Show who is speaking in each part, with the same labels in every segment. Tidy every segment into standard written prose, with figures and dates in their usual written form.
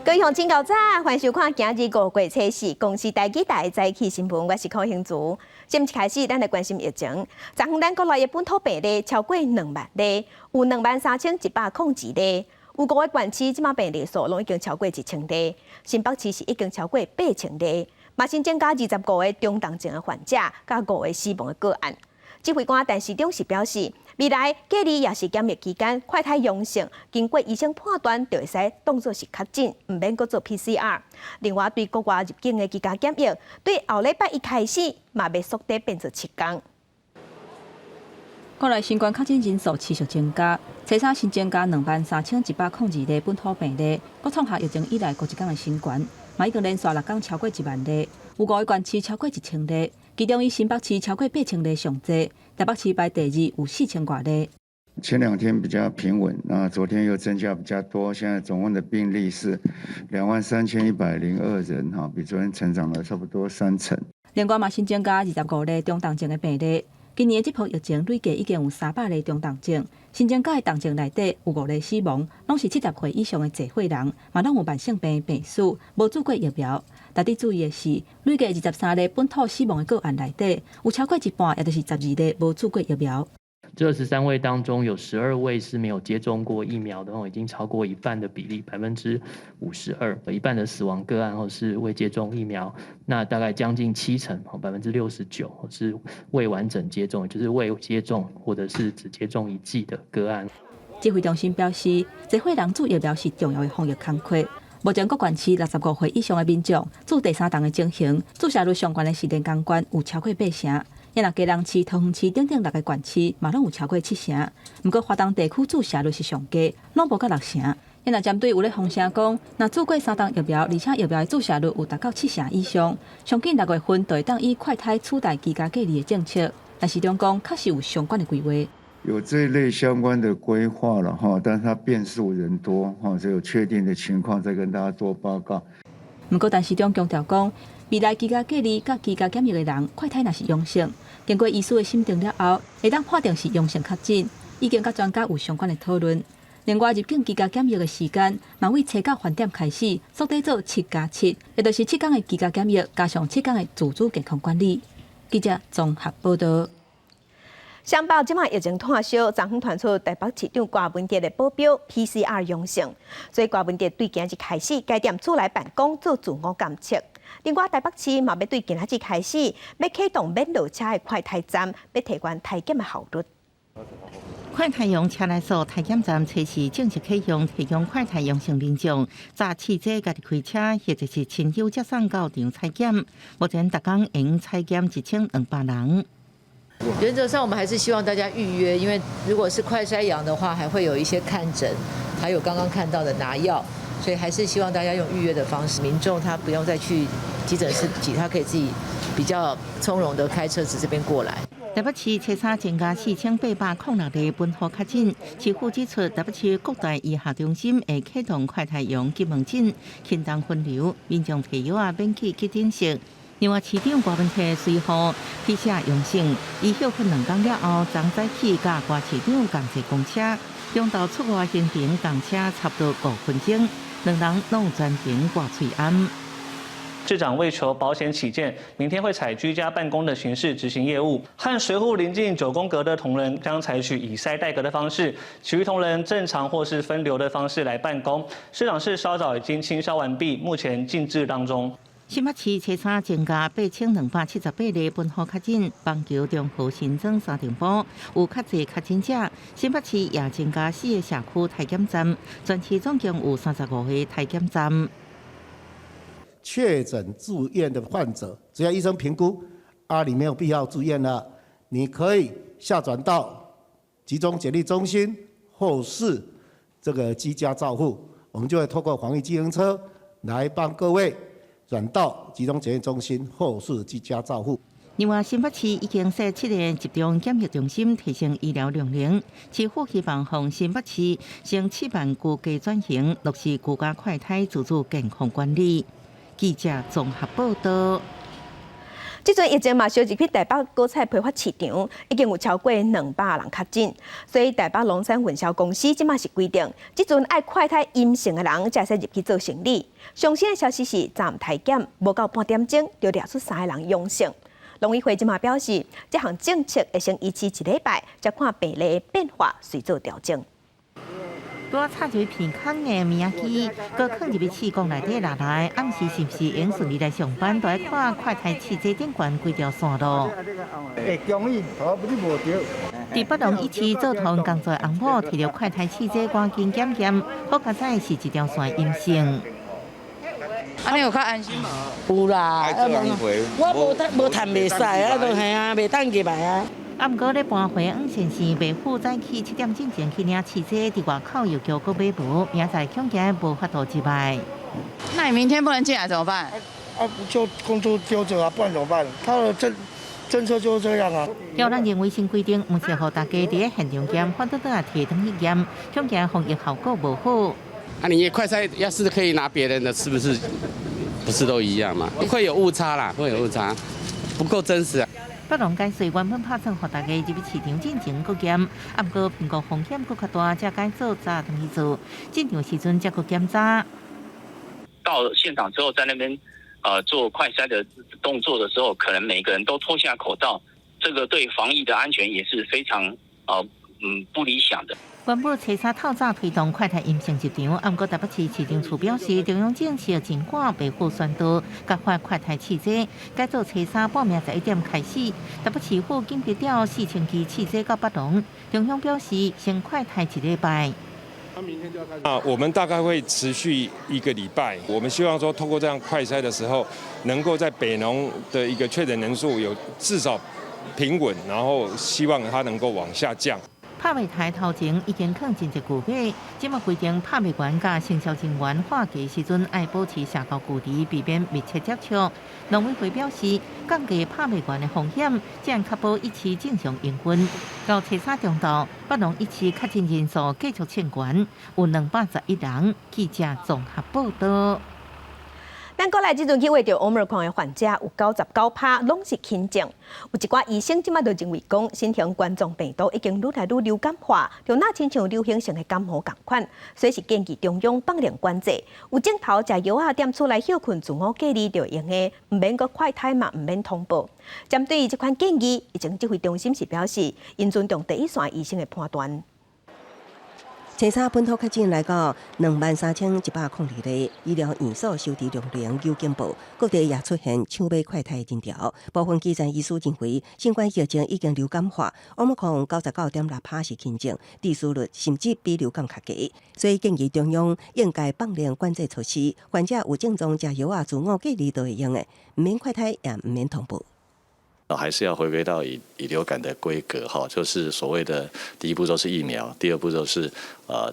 Speaker 1: 各位鄉親厚早，歡迎收看今日5月初四公視台語台早起新聞，我是柯興竹。節目一開始，咱來關心疫情。昨昏咱國內的本土病例超過2萬例，有23,102例。有五個縣市這馬病例數攏已經超過1000例，新北市是已經超過8000例，嘛新增加25個中重症的患者，佮五個死亡的個案。指揮官陳時中是表示，未來隔離抑是檢疫期間，快篩陽性，經過醫生判斷就會使當做是確診，毋免閣做 PCR。另外，對國外入境的居家檢疫，對後禮拜一開始嘛欲縮短變做7工。
Speaker 2: 國內新冠確診人數持續增加，初三新增加23,102例本土病例，閣創下疫情以來過一工的新高，嘛已經連續6工超過1萬例，有五個縣市超過1000例，其中以新北市超過8000例上濟，台北市排第二，有4000外例。
Speaker 3: 前兩天比較平穩，那昨天又增加比較多，現在總共的病例是23,102人，哈，比昨天成長了差不多三成。
Speaker 2: 另外嘛新增加25例中重症的病例。今年這波疫情累計已經有300例中重症，新增加的重症內底有五例死亡，攏是70歲以上的濟歲人，嘛攏有慢性病病史，無注過疫苗。值得注意的是，累計23例本土死亡的個案內底，有超過一半，也就是12例無注過疫苗。
Speaker 4: 這23位當中，有12位是沒有接種過疫苗的，已經超過一半的比例，52%，一半的死亡個案或是未接種疫苗，那大概將近七成，69%是未完整接種，就是未接種或者是只接種一劑的個案。
Speaker 2: 指揮中心表示，濟歲人注疫苗是重要的防疫工具。目前各縣市65歲以上的民眾注第三針的情形，注射率上懸的是連江縣有超過八成。若基隆市、桃園市等等六个縣市嘛，攏有超過七成。毋過花東地區注射率是上低，攏無到六成。若針對有咧風聲講，若注過三針疫苗，而且疫苗的注射率有達到七成以上，上緊6月份就會當以快篩取代居家隔離的政策。陳時中講，確實有相關的規劃。
Speaker 3: 有這類相關的規劃了哈，但是它變數人多哈，只有確定的情況再跟大家做報告。
Speaker 2: 毋過，陳時中強調講，未來居家隔離佮居家檢疫的人，快篩若是陽性，經過醫師的審定了後，會當判定是陽性確診，已經佮專家有相關的討論。另外，入境居家檢疫的時間，嘛為初九返點開始，縮短做7加7，也就是7工的居家檢疫，加上7工的自主健康管理。記者綜合報道。
Speaker 1: 雙北這馬疫情湠燒，昨昏傳出台北市長柯文哲的保鏢 PCR 陽性，所以柯文哲對今日開始改踮厝內辦公做自我監測。另外，台北市嘛欲對今仔日開始，欲啟動免落車的快篩站，欲提懸篩檢的效率。
Speaker 5: 快篩陽車來數篩檢站測試正式啟用，提供快篩陽性民眾早起這家己開車或者是親友接送到場採檢。目前逐工會採檢1200人。
Speaker 6: 原則上，我們還是希望大家預約，因為如果是快篩陽的話，還會有一些看診，還有剛剛看到的拿藥，所以還是希望大家用預約的方式，民眾他不用再去急診室擠，他可以自己比較從容的開車子這邊過來。
Speaker 5: 台北市初三增加4806例本土確診，市府指出，台北市各大醫學中心會啟動快篩陽急門診，輕重分流，民眾提藥仔免去急診室。另外，市長柯文哲隨號 PCR 陽性，伊歇睏2工了後，昨早起佮柯市長共坐公車，中晝出外行程共車差不多5分鐘，兩人攏全程掛喙罨。
Speaker 7: 市長為求保險起見，明天會採居家辦公的形式執行業務。和隨扈鄰近九宮格的同仁將採取以篩代隔的方式，其餘同仁正常或是分流的方式來辦公。市長室稍早已經清消完畢，目前靜置當中。
Speaker 5: 新北市初三增加8278例本土確診，板橋中和新增三重埔有較濟確診者。新北市也增加四個社區篩檢站，全市總共有35個篩檢站。
Speaker 8: 確診住院的患者，只要醫生評估，啊，你沒有必要住院了，你可以下轉到集中檢疫中心或是這個居家照護，我們就會透過防疫計程車來幫各位轉到集中檢疫中心或是居家照護。
Speaker 5: 另外，新北市已經設七個集中檢疫中心，提升醫療量能。市府希望予新北市先試辦居家轉型，落實居家快篩自主健康管理。記者綜合報道。
Speaker 1: 這陣疫情嘛，燒入去台北果菜批發市場，已經有超過200人確診，所以台北龍山運銷公司這馬是規定，這陣愛快篩陰性的人才會使入去做生理。上新的消息是，昨暗體檢無夠半點鐘就掠出三个人陽性。農委會這馬表示，這項政策會先維持一禮拜，才看病例變化隨做調整。
Speaker 5: 拄仔插入鼻孔的物仔機，閣囥入去試管內底落來，暗時是毋是會順利來上班，都愛看快篩試劑頂懸幾條線路。
Speaker 9: 會恭喜，你無著。
Speaker 5: 佇北農一市做湯工作的翁某，提著快篩試劑趕緊檢驗，好佳哉是一條線陰性。
Speaker 10: 按呢有較安心無？
Speaker 11: 有啦，我無趁無趁袂使啊，都係啊，袂當入來啊。
Speaker 5: 啊，毋過咧搬回黃先生袂赴早起7點進前去領試劑，佇外口藥局閣買無，明仔載恐驚無法度入來。
Speaker 10: 那你明天不能進來怎麼辦？
Speaker 9: 啊，就工作丟著啊，不然怎麼辦？他的政策就是這樣啊。
Speaker 5: 有人認為新規定毋是予大家佇咧現場檢，反倒轉來提轉去驗，恐驚防疫效果無好。
Speaker 12: 啊，你快篩要是可以拿別人的，是不是不是都一樣嘛？會有誤差啦，會有誤差，不夠真實。
Speaker 5: 北農解說原本拍算予大家入去市場進前閣檢，啊，毋過評估風險閣較大，才改做早轉去做。進場時陣才閣檢查。
Speaker 13: 到現場之後，在那邊做快篩的動作的時候，可能每個人都脫下口罩，這個對防疫的安全也是非常不理想的。
Speaker 5: 原本初三透早推動快篩陰性入場，啊，毋過台北市市政處表示，中央政策真趕，袂赴宣導，共發快篩試劑，改做初三半暝11點開始。台北市府緊急調4000支試劑到北農，中央表示先快篩一禮拜。
Speaker 14: 啊，我們大概會持續一個禮拜。我們希望說，透過這樣快篩的時候，能夠在北農的一個確診人數有至少平穩，然後希望它能夠往下降。
Speaker 5: 拍賣台頭前已經囥真濟舊馬，這馬規定拍賣員佮承銷人員劃價時陣愛保持社交距離，避免密切接觸。農委會表示，降低拍賣員的風險，才能確保一市正常營運。到初三中晝，北農一市確診人數繼續衝懸，有211人。記者綜合報道。
Speaker 1: 咱過來這陣去患著 Omicron 的患者有99%攏是輕症，有一寡醫生這馬就認為講，新型冠狀病毒已經愈來愈流感化，就若親像流行性的感冒仝款，所以是建議中央放寬管制。有症頭食藥仔踮厝內歇睏自我隔離就會用的，毋免閣快篩嘛，毋免通報。針對這款建議，疫情指揮中心是表示，𪜶尊重第一線醫生的判斷。
Speaker 15: 初三本土確診來到23,102例，醫療院所收治量能有警報，各地也出現搶買快篩人潮。部分基層醫師認為，新冠疫情已經流感化，Omicron 99.6%是輕症，致死率甚至比流感較低，所以建議中央應該放寬管制措施，患者有症狀食藥仔，自我隔離就會用的，毋免快篩也毋免通報。
Speaker 16: 還是要回歸到以流感的規格哈，就是所謂的第一步驟是疫苗，第二步驟是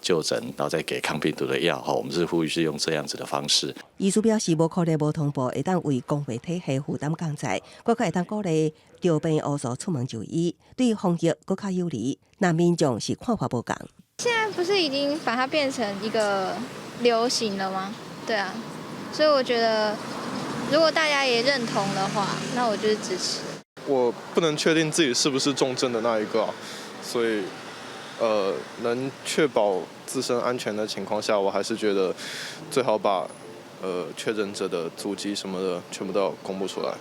Speaker 16: 就診，然後再給抗病毒的藥哈。我們是呼籲是用這樣子的方式。
Speaker 15: 醫師表示，無可能無通報，會當為公衛體系負擔降載，閣較會當鼓勵著病烏數出門就醫，對防疫閣較有利。那民眾是看法無仝。
Speaker 17: 現在不是已經把它變成一個流行了嗎？對啊，所以我覺得如果大家也認同的話，那我就是支持。
Speaker 18: 我不能確定自己是不是重症的那一個，所以，能確保自身安全的情況下，我還是覺得最好把，確診者的足跡什麼的全部都要公布出來。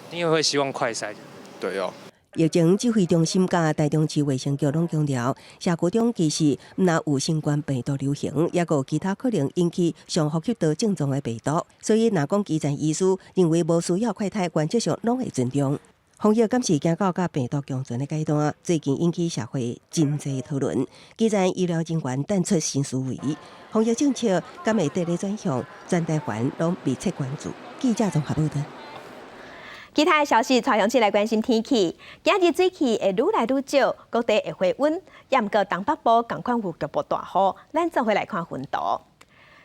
Speaker 19: 因為會希望快篩。
Speaker 18: 對，要。
Speaker 15: 疫情指揮中心佮台中市衛生局攏強調，社區中其實毋但有新冠病毒流行，抑閣有其他可能引起上呼吸道症狀的病毒。所以，若講基層醫師認為無需要快篩，原則上攏會尊重。防疫敢是行到佮病毒共存的階段，最近引起社會真濟討論。基層醫療人員等出新思維，防疫政策敢會綴咧轉向，全台灣攏密切關注。記者綜合報道。
Speaker 1: 其他的消息，帶鄉親來關心天氣。今日水汽會愈來愈少，各地會回溫。也毋過東北部仝款有局部大雨，咱做伙來看雲圖。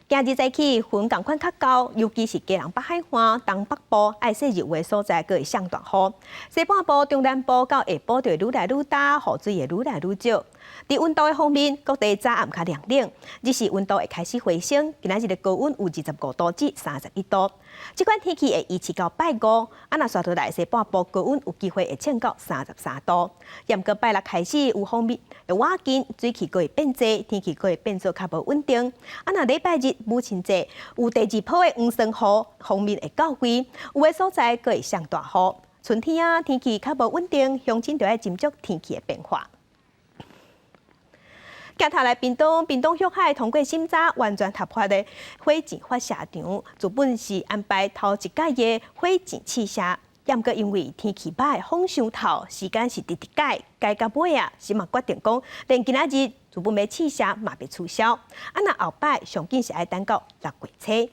Speaker 1: 今日早起雲仝款較厚，尤其是基隆北海岸、東北部愛說入的所在，閣會上大雨。西半部、中南部到下晡就會愈來愈焦，雨水會愈來愈少。佇溫度的方面，各地早暗較涼冷，日時溫度會開始回升。今仔日的高溫有25度至31度。這款天氣會維持到拜五，啊，若紲落來西半部高溫有機會會衝到33度。毋過拜六開始有鋒面會倚近，水汽閣會變濟，天氣閣會變做較無穩定。啊，若禮拜日母親節有第二波的黃霜雨，鋒面會到位，有的所在閣會上大雨。春天啊，天氣較無穩定，鄉親就愛斟酌天氣的變化。鏡頭來屏東，屏東旭海通過審查完全合法的火箭發射場，原本是安排頭一屆的火箭試射，毋過因為天氣歹，風傷透，時間是直直改，改到尾啊，是嘛決定講，連今仔日原本欲試射嘛欲取消。啊，若後擺上緊是愛等到六月初。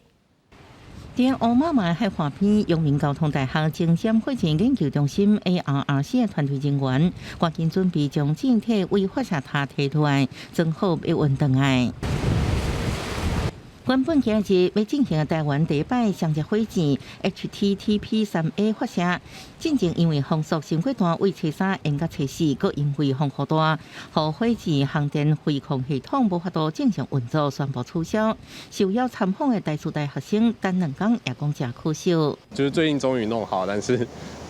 Speaker 5: 佇烏馬馬海岸邊，陽明交通大學前瞻火箭研究中心 ARRC 的團隊人員，趕緊準備將箭體為發射塔提出來，裝好欲運轉來。原本今日欲進行台灣第一擺商業火箭 HTTP 3A 發射，進前因為風速傷過大，為初三延到初四，閣因為風雨大，予火箭航電飛控系統無法度正常運作，宣布取消。受邀參訪的台師大學生等兩工也講誠可惜。
Speaker 18: 就是最近終於弄好，但是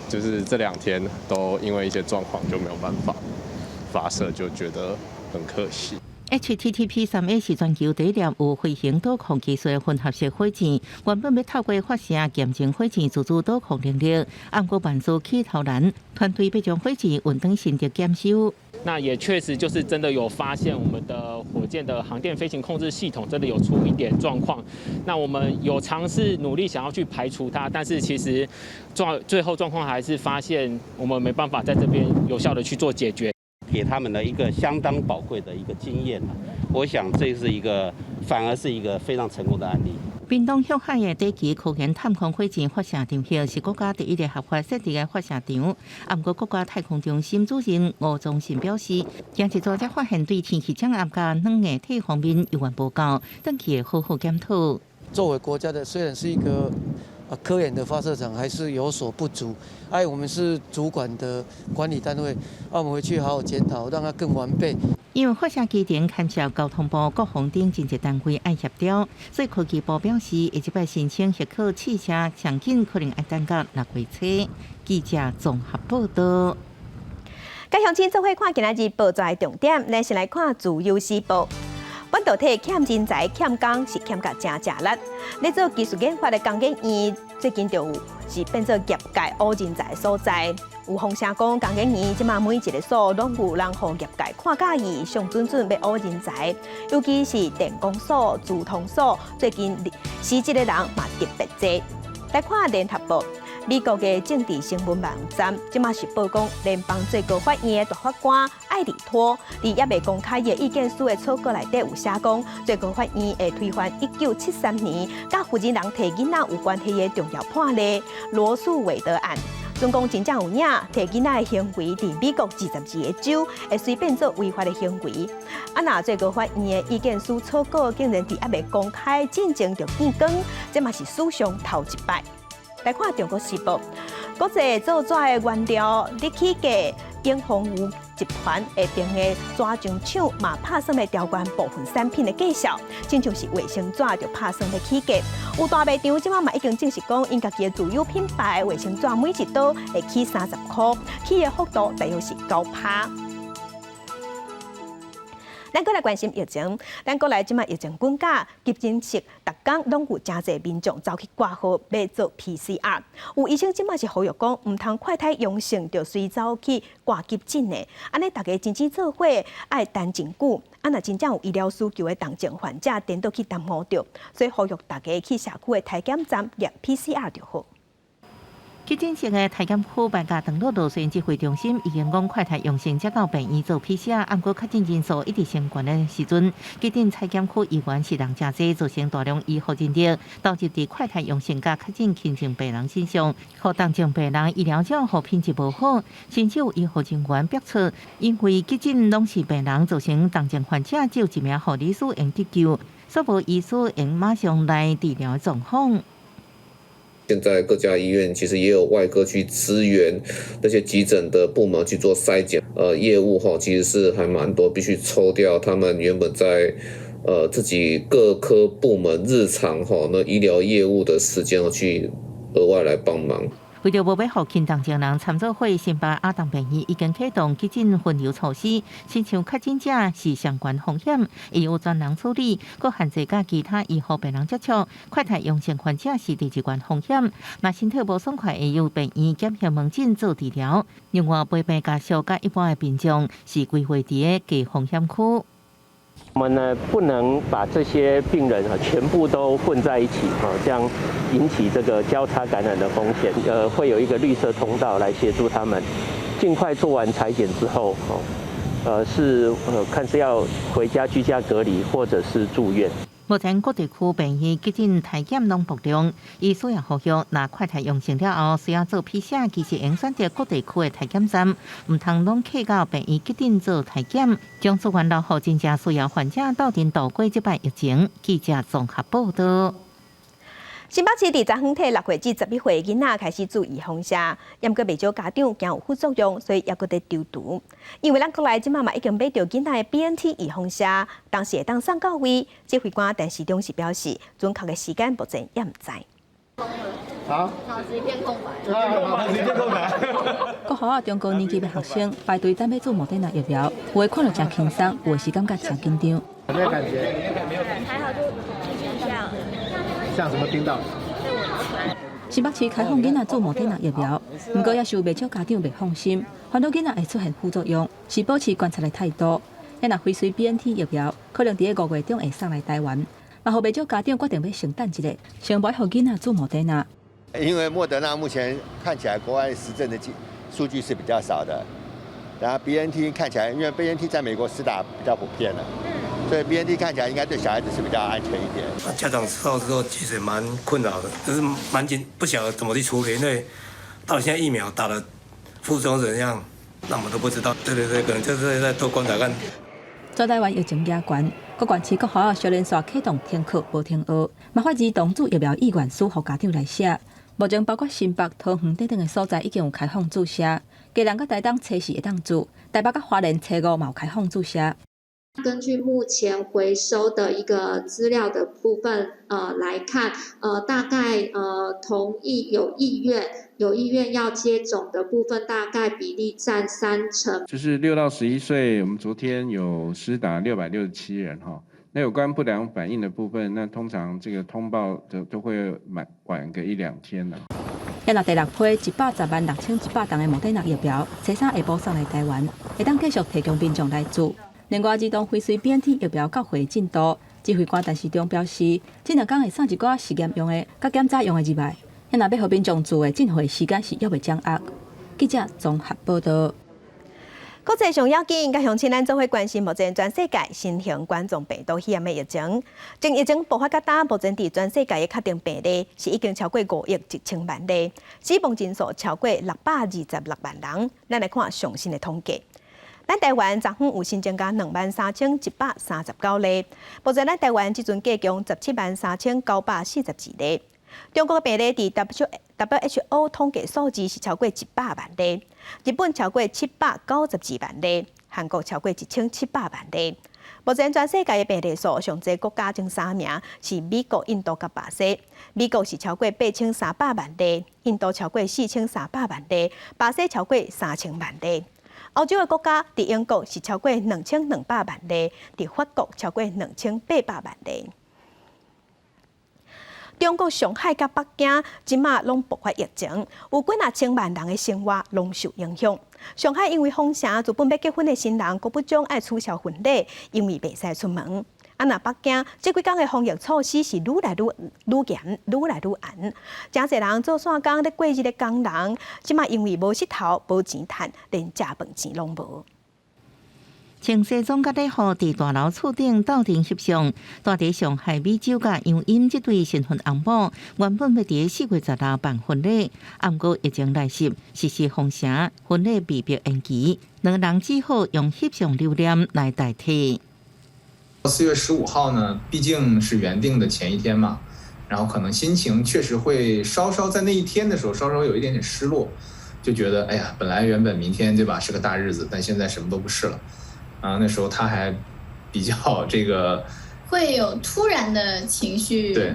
Speaker 18: 就是這兩天都因為一些狀況就沒有辦法發射，就覺得很可惜。
Speaker 5: HTTP 3A 是全球第一粒有飛行導控技術的混合式火箭，原本欲透過發射驗證火箭自主導控能力，毋過萬事起頭難，團隊欲將火箭運轉新竹檢修。
Speaker 20: 那也確實就是真的有發現我們的火箭的航電飛行控制系統真的有出一點狀況。那我們有嘗試努力想要去排除它，但是其實最後狀況還是發現我們沒辦法在這邊有效的去做解決。
Speaker 12: 給他們的一個相當寶貴的一個經驗。我想這是一個反而是一個非常成功的案例。
Speaker 5: 屏東旭海的短期科研探空火箭發射場是國家第一個合法設置的發射場。毋過國家太空中心主任吳宗信表示，今日才發現對天氣掌握佮軟硬體方面猶原無夠，轉去會好好檢討。
Speaker 21: 作為國家的，雖然是一個科研的發射場，還是有所不足。哎，我們是主管的管理單位，啊，我們回去好好檢討，讓它更完備。
Speaker 5: 因為發射機場牽涉交通部、國防等真濟單位愛協調，所以科技部表示，下一擺申請許可試射，上緊可能愛等到六月初。記者綜合報道。
Speaker 1: 佮鄉親做伙看今仔日報紙的重點，咱先來看《自由時報》。半導體欠人才、欠工是欠甲誠吃力。咧做技術研發的工研院，最近就是變做業界挖人才的所在。有風聲講，工研院這馬每一个所攏有人予業界看佮意，上準準欲挖人才。尤其是電工所、資通所，最近辭職的人嘛特別濟。來看聯合報。美國的政治新聞網站，這馬是報講聯邦最高法院的大法官艾利托，佇猶未公開的意見書的草稿內底有寫講，最高法院會推翻1973年佮婦人提囡仔有關係的重要判例羅訴韋德案。準講真正有影，提囡仔的行為，佇美國22個州會隨變做違法的行為。啊，若最高法院的意見書草稿竟然佇猶未公開進前就見光，這嘛是史上頭一擺。來看《中國時報》，國際造紙的原料日起價永豐餘集團下爿的紙漿廠嘛拍算欲調懸部分產品的價數，親像是衛生紙就拍算欲起價。有大賣場這馬嘛已經證實講，𪜶家己的自有品牌衛生紙每一刀會起30箍，起的幅度大約是9趴。咱閣來關心疫情，咱國內這馬疫情滾價，急診室逐工攏有誠濟民眾走去掛號欲做 PCR。有醫生這馬是呼籲講，毋通快篩陽性就隨走去掛急診的，按呢大家真正做伙愛等真久，啊若真正有醫療需求的重症患者，顛倒去耽誤著，所以呼籲大家去社區的篩檢站驗 PCR 就好。
Speaker 5: 急診室的篩檢區排甲長囉囉，雖然指揮中心已經講快篩陽性，才到病院做 PCR，毋過確診人數一直升懸的時陣，急診篩檢區依然是人誠濟，造成大量醫護人力投入佇快篩陽性佮確診輕症病人身上，予重症病人醫療照護品質無好，甚至有醫護人員逼出，因為急診攏是病人，造成重症患者只有一名護理師會用得救，所無醫師會用馬上來治療的狀況。
Speaker 4: 現在各家醫院其實也有外科去支援那些急診的部門去做篩檢，業務哈其實是還蠻多，必須抽調他們原本在自己各科部門日常哈那醫療業務的時間去額外來幫忙。
Speaker 5: 為著無欲予輕重症人參做伙，新北亞東病院已經啟動急診分流措施，親像確診者是相關風險，會有專人處理，閣限制佮其他醫護病人接觸。快篩陽性患者是第二懸風險，若身體無爽快，會由病院檢疫門診做治療。另外，陪病家屬佮一般的民眾是規劃佇个低風險區。
Speaker 22: 我們呢不能把這些病人啊全部都混在一起啊，這樣引起這個交叉感染的風險。會有一個綠色通道來協助他們，盡快做完採檢之後，哦，是看是要回家居家隔離，或者是住院。
Speaker 5: 目前各地區病院急診篩檢攏爆量，醫師也呼籲，若快篩陽性了後，需要做 PCR，其實會用選擇各地區的篩檢站，毋通攏客到病院急診做篩檢，將資源留予真正需要患者鬥陣度過這擺疫情。記者綜合報道。
Speaker 1: 新北市佇昨昏替6歲至11歲囡仔開始注預防射，毋過袂少家長驚有副作用，所以猶閣佇躊躇。因為咱國內這馬嘛已經買著囡仔的 BNT 預防射，當時會當送到位。指揮官陳時中是表示，準確的時間目前猶毋知。
Speaker 23: 好，腦子一片空白。腦子一片空白。
Speaker 2: 國小中高年級的學生排隊等欲注莫德納疫苗，有的看著誠輕鬆，有的是感覺誠緊張。
Speaker 23: 有沒有感覺？
Speaker 17: 還好，就像。
Speaker 23: 像什麼叮到？
Speaker 2: 新北市開放囡仔注莫德納疫苗，毋過也是有袂少家長袂放心，煩惱囡仔會出現副作用，是保持觀察的態度。若輝瑞 BNT 疫苗可能佇個5月中會送來台灣，嘛予袂少家長決定欲先等一下，先欲予囡仔注莫德納。
Speaker 24: 因為莫德納目前看起來國外實證的數據是比較少的，然後 BNT 看起來，因為 BNT 在美國施打比較普遍了。所以 BNT 看起來應該對小孩子是比較安全一點。
Speaker 25: 家長知道之後其實蠻困擾的，就是蠻緊，不曉得怎麼去處理，因為到現在疫苗打了副作用怎樣，那我們都不知道。對對對，可能就是再多觀察看。
Speaker 2: 全台灣疫情嚴懸，各縣市各學校小連續啟動停課無停學，嘛發兒童注疫苗意願書予家長來寫。目前包括新北、桃園等等的所在已經有開放注射，基隆佮台東初四會當注，台北佮花蓮初五嘛有開放注射。
Speaker 26: 根據目前回收的一個資料的部分，來看，大概同意有意願要接種的部分，大概比例佔3成。
Speaker 27: 就是6到11歲，我們昨天有施打667人哈。那有關不良反應的部分，那通常這個通報都會晚個一兩天啦。
Speaker 2: 若第六批1,106,100筒的莫德納疫苗，初三下晡送來台灣，會當繼續提供民眾來注。另外，兒童輝瑞 BNT 疫苗到貨進度，指揮官陳時中表示，這兩工會送一寡實驗用的、佮檢查用的入來，若欲予民眾注的進貨時間是猶未掌握。記者綜合報道。
Speaker 1: 國際上要緊，佮鄉親咱做伙關心目前全世界新型冠狀病毒肺炎的疫情。從疫情爆發到今，目前佇全世界的確定病例是已經超過5億1千萬例，死亡人數超過626萬人。咱來看上新的統計。咱台灣昨昏有新增加23,139例，目前咱台灣這陣計共173,942例。中國病例佇 WHO 統計數字是超過100萬例，日本超過792萬例，韓國超過1700萬例。目前全世界的病例數上濟國家前三名是美國、印度佮巴西。美國是超過8300萬例，印度超過4300萬例，巴西超過3000萬例。歐洲的國家，佇英國是超過2200萬例，佇法國超過2800萬例。中國上海佮北京這馬攏爆發疫情，有幾若千萬人的生活攏受影響。上海因為封城，原本欲結婚的新人閣不將愛取消婚禮，因為袂使出門。啊，若北京這幾工的防疫措施是愈來愈愈嚴，愈來愈嚴。誠濟人做散工咧過日的工人，這馬因為無穡頭、無錢趁，連食飯錢攏無。
Speaker 5: 穿西裝佮禮服佇大樓厝頂鬥陣翕相，住佇上海美洲佮楊英這對新婚翁某，原本欲佇4月10日辦婚禮，毋過疫情來襲，實施封城，婚禮被迫延期，兩个人只好用翕相留念來代替。
Speaker 28: 4月15號呢，畢竟是原定的前一天嘛，
Speaker 3: 然後可能心情確實會稍稍在那一天的時候稍稍有一點點失落，就覺得哎呀，本來原本明天對吧是個大日子，但現在什麼都不是了。啊，那時候他還比較這個，
Speaker 6: 會有突然的情緒，
Speaker 3: 對，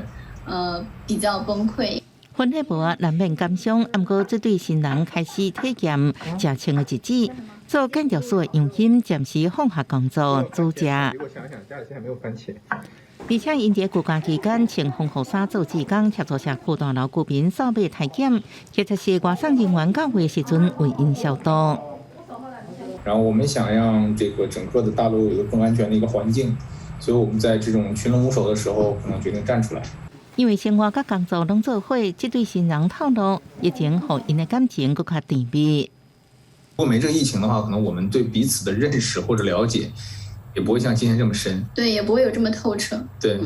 Speaker 6: 比較崩潰。
Speaker 5: 婚禮無難免感傷，毋過這對新人開始體驗食穿的日子。做建築師的楊鑫暫時放下工作，煮食。
Speaker 3: 我想想，家裡現在沒有番茄。
Speaker 5: 而且𪜶佇居家期間穿防護衫做志工，協助社區大樓居民掃碼篩檢，或者是外送人員到位時陣為𪜶消毒。
Speaker 3: 然後我們想讓這個整個的大樓有一個更安全的一個環境，所以我們在這種群龍無首的時候，可能決定站出來。
Speaker 5: 因為生活佮工作攏做伙，這對新人透露，疫情予𪜶的感情閣較甜蜜。
Speaker 3: 如果沒這個疫情的話，可能我們對彼此的認識或者了解，也不會像今天這麼深。
Speaker 6: 對，也不會有這麼透徹。
Speaker 3: 對。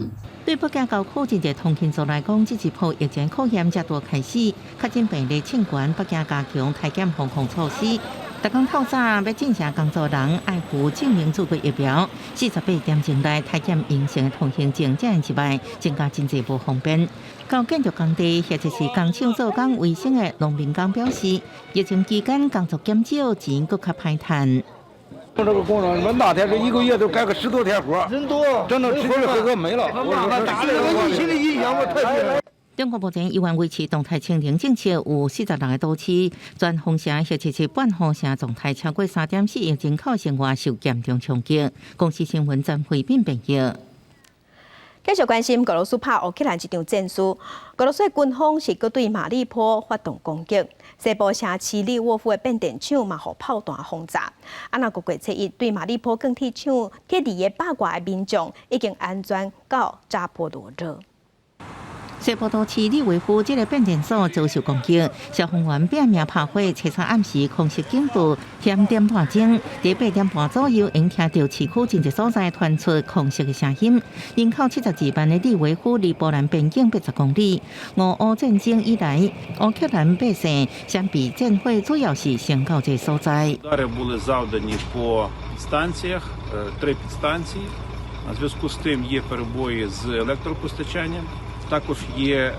Speaker 5: 對北京郊區真濟通勤族來講，這一波疫情考驗才拄開始，確診病例衝懸，北京加強篩檢防控措施。逐工透早欲進城工作人愛赴證明注過疫苗，48點鐘內篩檢陰性的通行證才會入來，增加真濟無方便。到建築工地或者是工廠做工維生的農民工表示，疫情期間工作減少，錢閣較歹趁。
Speaker 7: 這個工廠，你們那天是一個月都幹個10多天活，人多，真的吃吃喝喝沒了。我說這疫情的影響我太厲害。
Speaker 5: 中國目前依然維持動態清零政策，有46個都市，全封城或者是半封城狀態，超過3.4億人口生活受嚴重衝擊。公視新聞曾慧敏編譯。
Speaker 1: 繼續關心俄羅斯拍烏克蘭這場戰事，俄羅斯軍方是閣對馬里波發動攻擊，西部城市利沃夫的變電廠嘛予炮彈轟炸。啊，那五月初一對馬里波鋼鐵廠撤離的百外民眾已經安全到扎波羅熱。
Speaker 5: 西部都市利維夫這个變電所遭受攻擊，消防員拼命拍火，初三暗時空襲警報響點半鐘，佇8點半左右，𪜶聽著市區真濟所在傳出空襲的聲音。人口72萬的利維夫離波蘭邊境80公里。俄烏戰爭以來，烏克蘭百姓相比戰火主要是先到這个所在。
Speaker 8: Удари були завдані по станціях, три підстанції. У зв'язку з тим є перебої з електропостачанням. Також є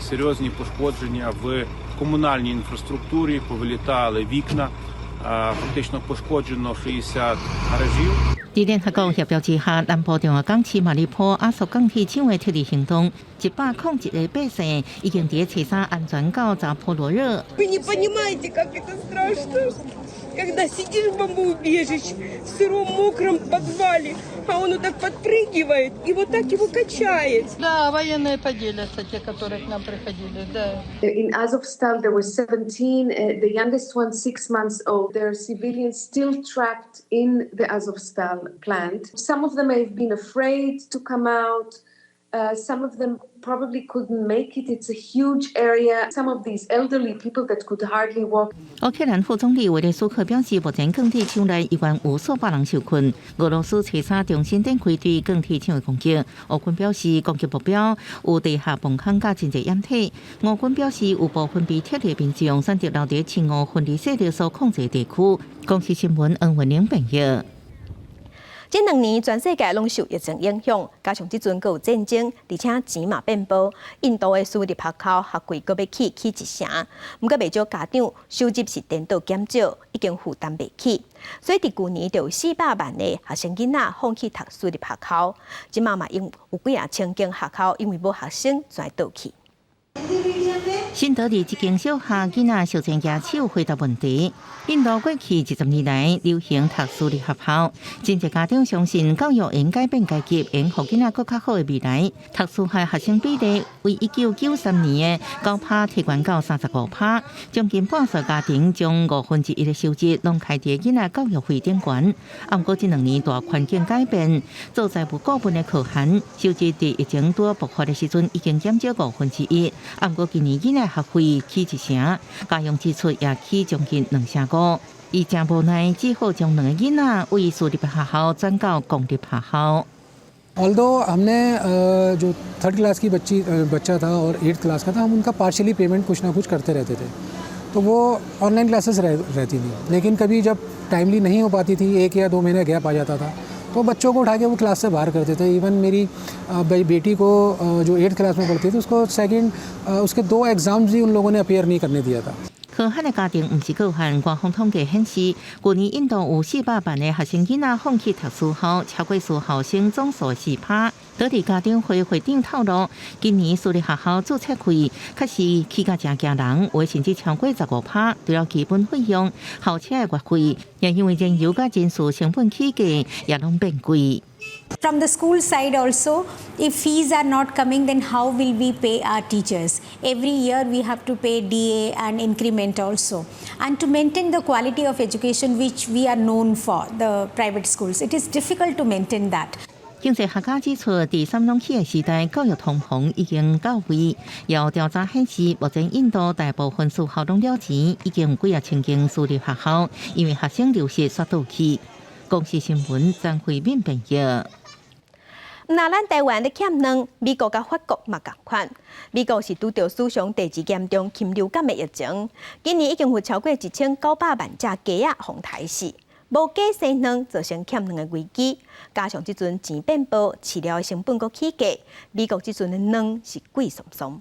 Speaker 8: серйозні пошкодження в комунальній інфраструктурі, повилітали вікна, фактично пошкоджено 60 гаражів.
Speaker 5: 佇聯合國協調之下，南部重要港市馬里波亞速鋼鐵廠的撤離行動，101個百姓已經佇初三安全到扎波羅熱。
Speaker 9: Вы не понимаете, как это страшно, когда сидишь в бомбоубежище, в сыром мокром подвале, а он вот так подпрыгивает и вот так его качает.
Speaker 10: Да, военные поделятся, те, которые к нам приходили, да.
Speaker 11: In Azovstal, there were 17, the youngest one 6 months old. There are civilians still trapped in the Azovstal plant. Some of them have been afraid to come out. Some of them probably couldn't make it. It's a huge area. Some of these elderly people that could hardly walk.
Speaker 5: 烏克蘭副總理維列舒克表示，目前鋼鐵廠內依然有數百人受困。俄羅斯初三重新展開對鋼鐵廠的攻擊。烏軍表示，攻擊目標有地下防空佮真濟掩體。俄軍表示，有部分被撤離民眾選擇留佇親俄分離勢力所控制地區。公視新聞黃文玲編譯。
Speaker 1: 這兩年全世界攏受疫情影響，加上這陣閣有戰爭，而且錢嘛變薄。印度的私立學校學費閣欲起起一成，毋過袂少家長收入是顛倒減少，已經負擔袂起。所以佇舊年就有400萬个學生囡仔放棄讀私立學校，這馬嘛因有幾仔千間學校因為無學生全倒去。
Speaker 5: 新德里這間小學囡仔相爭舉手回答問題。印度過去20年來流行讀私立學校，真濟家長相信教育應改變階級，會予囡仔閣較好的未來。讀私校學生比例為1993年的9趴提懸到35趴，將近半數家庭將1/5的收入攏開佇囡仔教育費頂懸。啊，毋過這兩年大環境改變，做財務顧問的可汗收入佇疫情拄爆發的時陣已經減少1/5。啊，毋過今年囡仔學費起一成，家用支出也起將近2成5。伊誠無奈，只好將兩个囡仔為私立學校轉到公立學校。
Speaker 28: Although हमने जो third class की बच्ची बच्चा था और eighth class का था, हम उनका पार्शली पेमेंट कुछ ना कुछ करते रहते थे, तो वो ऑनलाइन क्लासेस रहती थी। लेकिन कभी जब टाइमली नहीं हो पाती थी, 1 या 2 महीने गैप आ जाता था, तो बच्चों को उठा के वो क्लास से बाहर करते थे। इवन मेरी बेटी को, जो एट्थ क्लास में पढ़ती थी, उसको सेकंड, उसके दो एग्ज़ाम्स भी उन लोगों ने अपेयर नहीं करने दिया था。
Speaker 5: 可汗的家庭毋是個案，官方統計顯示，去年印度有400萬的學生囡仔放棄讀私校，超過私校生總數4趴。德里家長會會長透露，今年私立學校註冊費確實起價誠驚人，有甚至超過15趴。除了基本費用，校車的月費，也因為燃油佮人事成本起價，也攏變貴。
Speaker 12: From the school side also, if fees are not coming, then how will we pay our teachers? Every year we have to pay DA and increment also. And to maintain the quality of education which we are known for, the private schools, it is difficult to maintain that.
Speaker 5: 經濟學家指出，佇啥物攏起的時代，教育通膨已經到位。有調查顯示，目前印度大部分私校攏了錢，已經有幾仔千間私立學校，因為學生流失煞倒去。公視新聞張惠敏編譯。
Speaker 1: 若咱台灣咧欠卵，美國佮法國嘛仝款。美國是拄著史上第二嚴重禽流感的疫情，今年已經有超過1900萬隻雞仔予刣死，無雞生卵，造成欠卵的危機。加上這陣錢變薄，飼料的成本閣起價，美國這陣的卵是貴倯倯。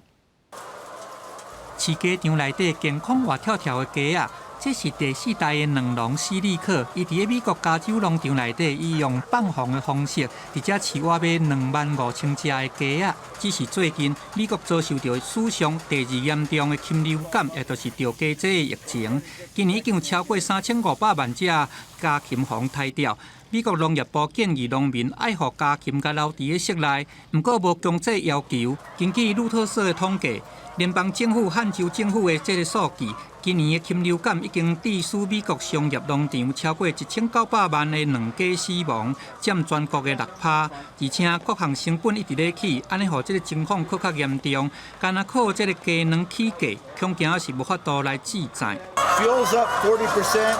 Speaker 13: 飼雞場內底健康活跳跳的雞仔。這是第四代的卵農斯利克，伊佇美國加州農場內底，伊用放風的方式，佇遮飼活欲25,000隻的雞仔。只是最近美國遭受著史上第二嚴重的禽流感，也就是著雞災的疫情。今年已經有超過3500萬隻家禽予刣掉。美國農業部建議農民愛予家禽共留佇咧室內，毋過無強制要求。根據路透社的統計，聯邦政府和州政府的這个數據，今年的禽流感已經致使美國商業農場超過1900萬的卵雞死亡，佔全國的6趴。而且各項成本一直咧起，按呢予這个情況閣較嚴重。干焦靠這个雞卵起價，恐驚是無法度來支載。
Speaker 14: Fuel's up 40%,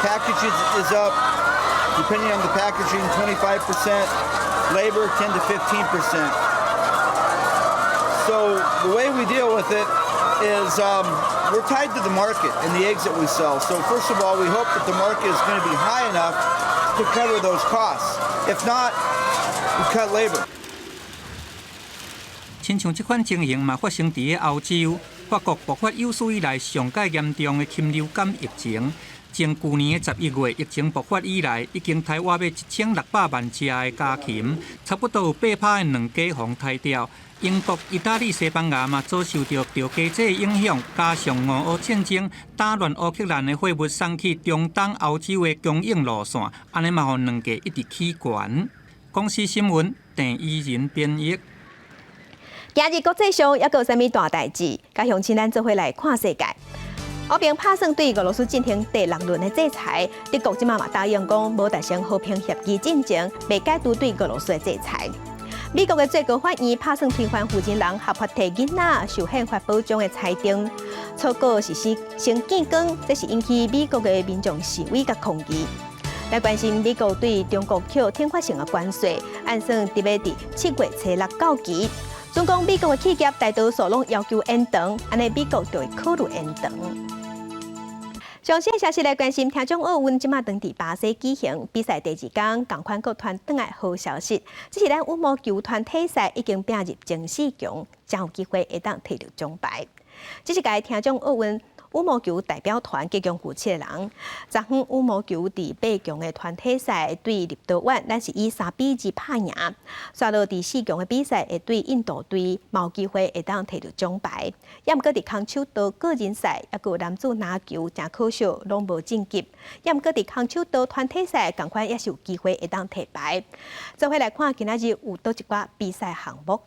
Speaker 14: packaging is up, depending on the packaging, 25%, labor 10 to 15%. So the way we deal with it is we're tied to the market and the eggs that we sell. So first of all, we hope that the market is going to be high enough to cover those costs. If not, we cut labor.
Speaker 13: 親像這款情形嘛，發生佇咧歐洲、法國爆發有史以來上蓋嚴重的禽流感疫情。從舊年的11月疫情爆發以來，已經刣活欲1600萬隻的家禽，差不多有8趴的卵雞予刣掉。英國、意大利、西班牙嘛遭受著著雞災影響，加上俄烏戰爭打亂烏克蘭的貨物送去中東、歐洲的供應路線，按呢嘛予卵價一直起懸。公視新聞鄭伊仁編譯。
Speaker 1: 今日國際上猶閣有啥物大代誌？佮鄉親咱做伙來看世界。烏平拍算對俄羅斯進行第六輪的制裁，德國這馬嘛答應講無達成和平協議進前，袂解除對俄羅斯的制裁。美國的最高法院拍算推翻婦人人合法替囡仔受憲法保障的裁定，初稿是先先見光，這是引起美國的民眾示威佮抗議。來關心美國對中國扣懲罰性的關稅，按算特欲佇7月初6到期。準講美國的企業大多數攏要求延長，按呢美國就會考慮延長。上新消息來關心，聽講奧運這馬轉佇巴西舉行比賽第二天，仝款閣傳轉來好消息，這是咱羽毛球團體賽已經拼入前四強，真有機會會當提著獎牌。這一屆聽講奧運羽毛球代表團共有七個人。昨昏羽毛球佇八強的團體賽對立陶宛，咱是以3比2拍贏。煞落佇四強的比賽會對印度隊，嘛有機會會當提著獎牌。猶毋過佇空手道個人賽，猶閣有男子籃球，誠可惜攏無晉級。猶毋過佇空手道團體賽，仝款也是有機會會當提牌。做伙來看今仔日有佗一寡比賽項目。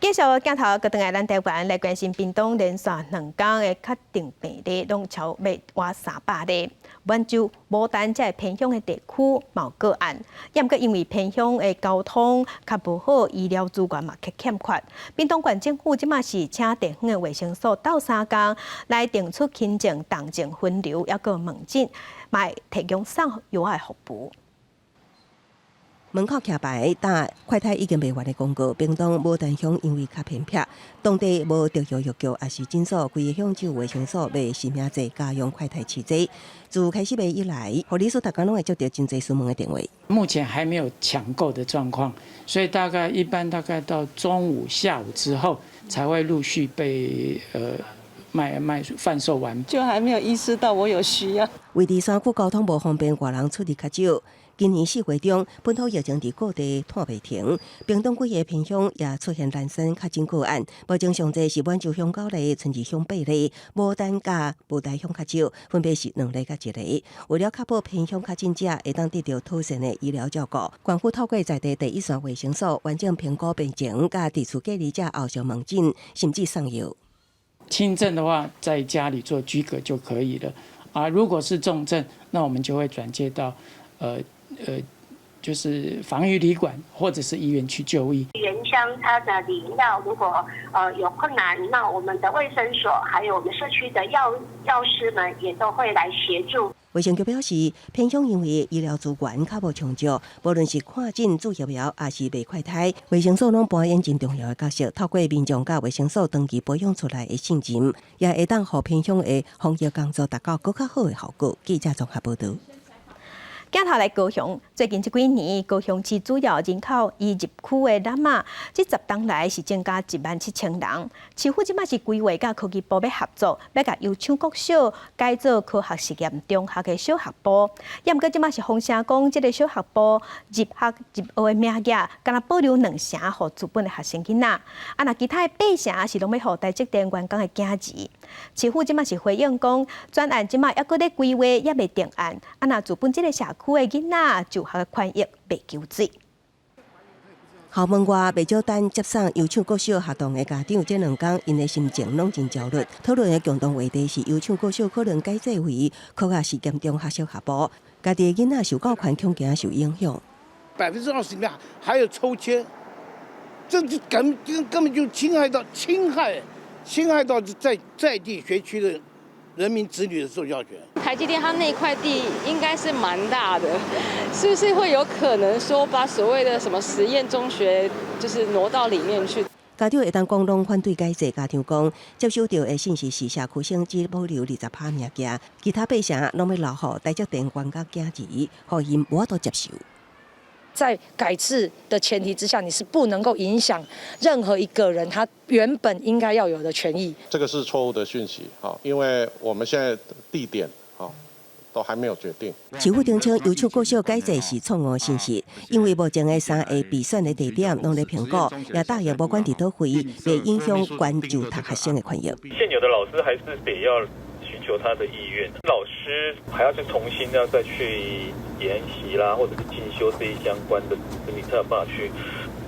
Speaker 1: 繼續鏡頭，閣轉來咱台灣來關心屏東連續兩工的確診病例，攏超過300例。滿州、牡丹這偏鄉的地區嘛有個案，也毋過因為偏鄉的交通較無好，醫療資源嘛較欠缺。屏東縣政府這馬是請地方的衛生所鬥相共來定出輕症、重症分流，抑閣門診，嘛會提供送藥的服務。
Speaker 4: 門口徛牌打快篩已經賣完的廣告，屏東牡丹鄉因為較偏僻，當地無特藥藥局，抑是診所，規个鄉只有衛生所賣實名制家用快篩試劑。自開始賣以來，護理師逐工攏會接到真濟詢問的電話。
Speaker 15: 目前還沒有搶購的狀況，所以大概一般大概到中午、下午之後，才會陸續被賣販售完。
Speaker 10: 就還沒有意識到我有需要。
Speaker 4: 位佇山區交通無方便，外人出入較少。今年4月中，本土疫情佇各地拖袂停，屏東幾个偏鄉也出現零星確診個案。目前上濟是滿洲鄉九例，春日鄉八例，牡丹佮布袋鄉較少，分別是兩例佮一例。為了確保偏鄉確診者會當得到妥善的醫療照顧，縣府透過在地第一線衛生所完整評估病情，佮佇厝隔離者後續門診，甚至送藥。
Speaker 15: 輕症的話，在家裡做居隔就可以了。啊，如果是重症，那我們就會轉介到，就是防疫旅館或者是醫院去就醫。
Speaker 16: 原鄉他的領藥如果有困難，那我們的衛生所還有我們社區的藥師們也都會來協助。
Speaker 4: 衛生局表示，偏鄉因為醫療資源較無充足，無論是看診注疫苗，抑是賣快篩，衛生所攏扮演真重要的角色。透過民眾佮衛生所長期培養出來的信任，也會當予偏鄉的防疫工作達到閣較好的效果。記者綜合報導。
Speaker 1: 鏡頭來高雄，最近這幾年，高雄市主要人口移入區的喇嘛，這10冬來是增加1萬7千人。市府這馬是規劃佮科技部欲合作，欲共油廠國小改做科學實驗中學的小學部。也毋過這馬是風聲講，這个小學部入學入學的名額，干焦保留兩成予資本的學生囡仔。啊，若其他的八成是攏欲予台積電員工的囝兒。市府這馬是回應講，專案這馬猶閣咧規劃，猶未定案。啊，若資本這个社區的囡仔就學的權益袂糾水。
Speaker 4: 校門外袂少等接送油廠國小學童的家長，這兩工𪜶的心情攏真焦慮。討論的共同話題是油廠國小可能改制為科學實驗中學小學部，家己的囡仔受教權恐驚受影響。
Speaker 7: 20%裡面還有抽籤，這就根本就侵害到在地學區的人民子女的受教權。
Speaker 18: 台積電它那塊地應該是蠻大的，是不是會有可能說把所謂的什麼實驗中學，就是挪到裡面去？
Speaker 4: 家長會當講攏反對改制，家長講接收到的信息是社區生只保留20趴名額，其他八成攏欲留予台積電員工囝兒，予𪜶無法度接受。
Speaker 19: 在改制的前提之下，你是不能夠影響任何一個人他原本應該要有的權益。
Speaker 20: 這個是錯誤的訊息，因為我們現在地點都還沒有決定。
Speaker 4: 市府澄清，油廠國小改制是錯誤信息，因為目前的三个備選的地點攏咧評估，也答應無管佇佗位，袂影響關就讀學生的權益。
Speaker 21: 現有的老師還是得要尋求他的意願，老師還要再重新要再去研習啦，或者是進修這一相關的，你才有辦法去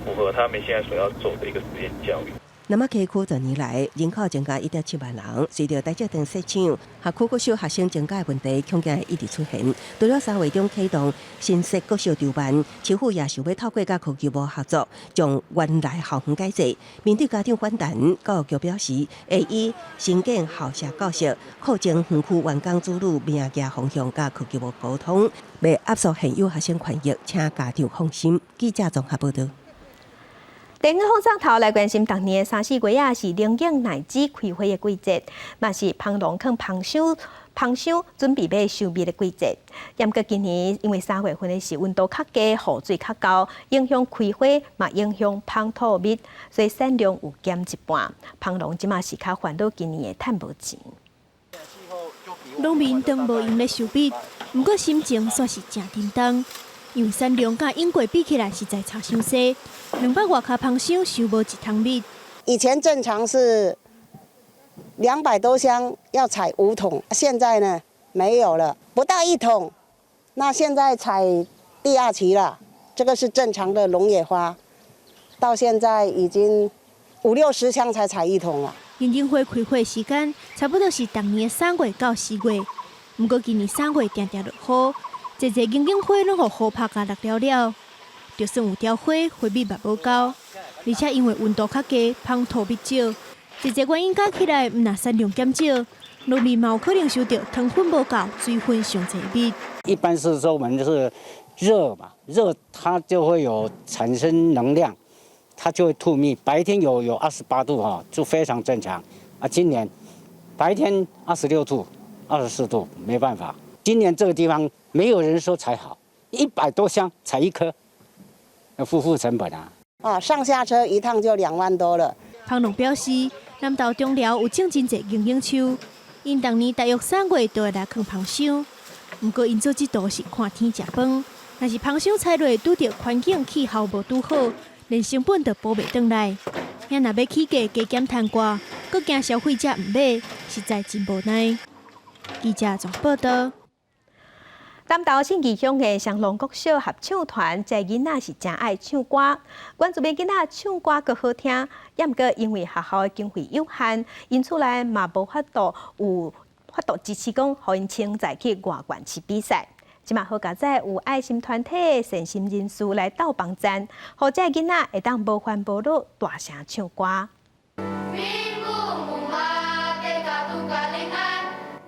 Speaker 21: 符合他們現在所要做的一個實驗教育。
Speaker 4: 那麼溪區十年來人口增加1.7萬人，隨著台積電設廠，學區國小學生增加的問題，恐驚會一直出現。除了3月中啟動新設國小籌辦，市府也想欲透過佮科技部合作，將原來校園改制。面對家長反彈，教育局表示會以新建校舍教室、擴增園區員工子女名額方向，佮科技部溝通，袂壓縮現有學生權益，請家長放心。記者綜合報導。
Speaker 1: 電影放送頭來關心，逐年的三四月仔是龍井奶子開花的季節，嘛是蜂農囥蜂箱，蜂箱準備欲收蜜的季節。毋過今年因為3月份的時溫度較低，雨水較厚，影響開花，嘛影響蜂吐蜜，所以產量有減一半。蜂農這馬是較煩惱今年會趁無錢。
Speaker 22: 農民當無閒咧收蜜，毋過心情煞是誠沉重。因為產量佮往過比起來實在差傷濟，200外跤蜂箱收無一桶蜜。
Speaker 29: 以前正常是200多箱要採5桶，現在呢沒有了，不到1桶。那現在採第二期了，這個是正常的龍眼花，到現在已經五六十箱才採一桶啊。
Speaker 22: 銀杏花開花時間差不多是逐年3月到4月，毋過今年三月定定落雨，濟濟銀杏花攏予雨拍甲落了了。就算有凋花，花蜜嘛無夠，而且因為溫度較低，芳吐蜜少，濟濟原因加起來，毋但產量減少，農民嘛有可能受著糖分無夠、水分傷濟蜜。
Speaker 2: 一般是說我們就是熱嘛，熱它就會有產生能量，它就會吐蜜。白天有28度哈，就非常正常。啊，今年白天26度、24度，沒辦法。今年這個地方沒有人說採好，100多箱採一顆。要付付成本啊！
Speaker 29: 啊，上下車一趟就2萬多了。
Speaker 22: 蜂農表示，南投中寮有種真濟銀杏樹，𪜶逐年大約3月就會來囥蜂箱。毋過𪜶做這道是看天食飯，若是蜂箱採落拄著環境氣候無拄好，連成本都補袂轉來。遐若欲起價加減攤掛，閣驚消費者毋買，實在真無奈。記者綜報導。
Speaker 1: 南投信義鄉的雙龍國小合唱團，這囡仔是誠愛唱歌。原住民囡仔唱歌閣好聽，也毋過因為學校的經費有限，𪜶厝內嘛無法度有法度支持講，予𪜶凊彩去外縣市比賽。這馬好佳哉有愛心團體善心人士來鬥幫贊，予這囡仔會當無煩無惱大聲唱歌。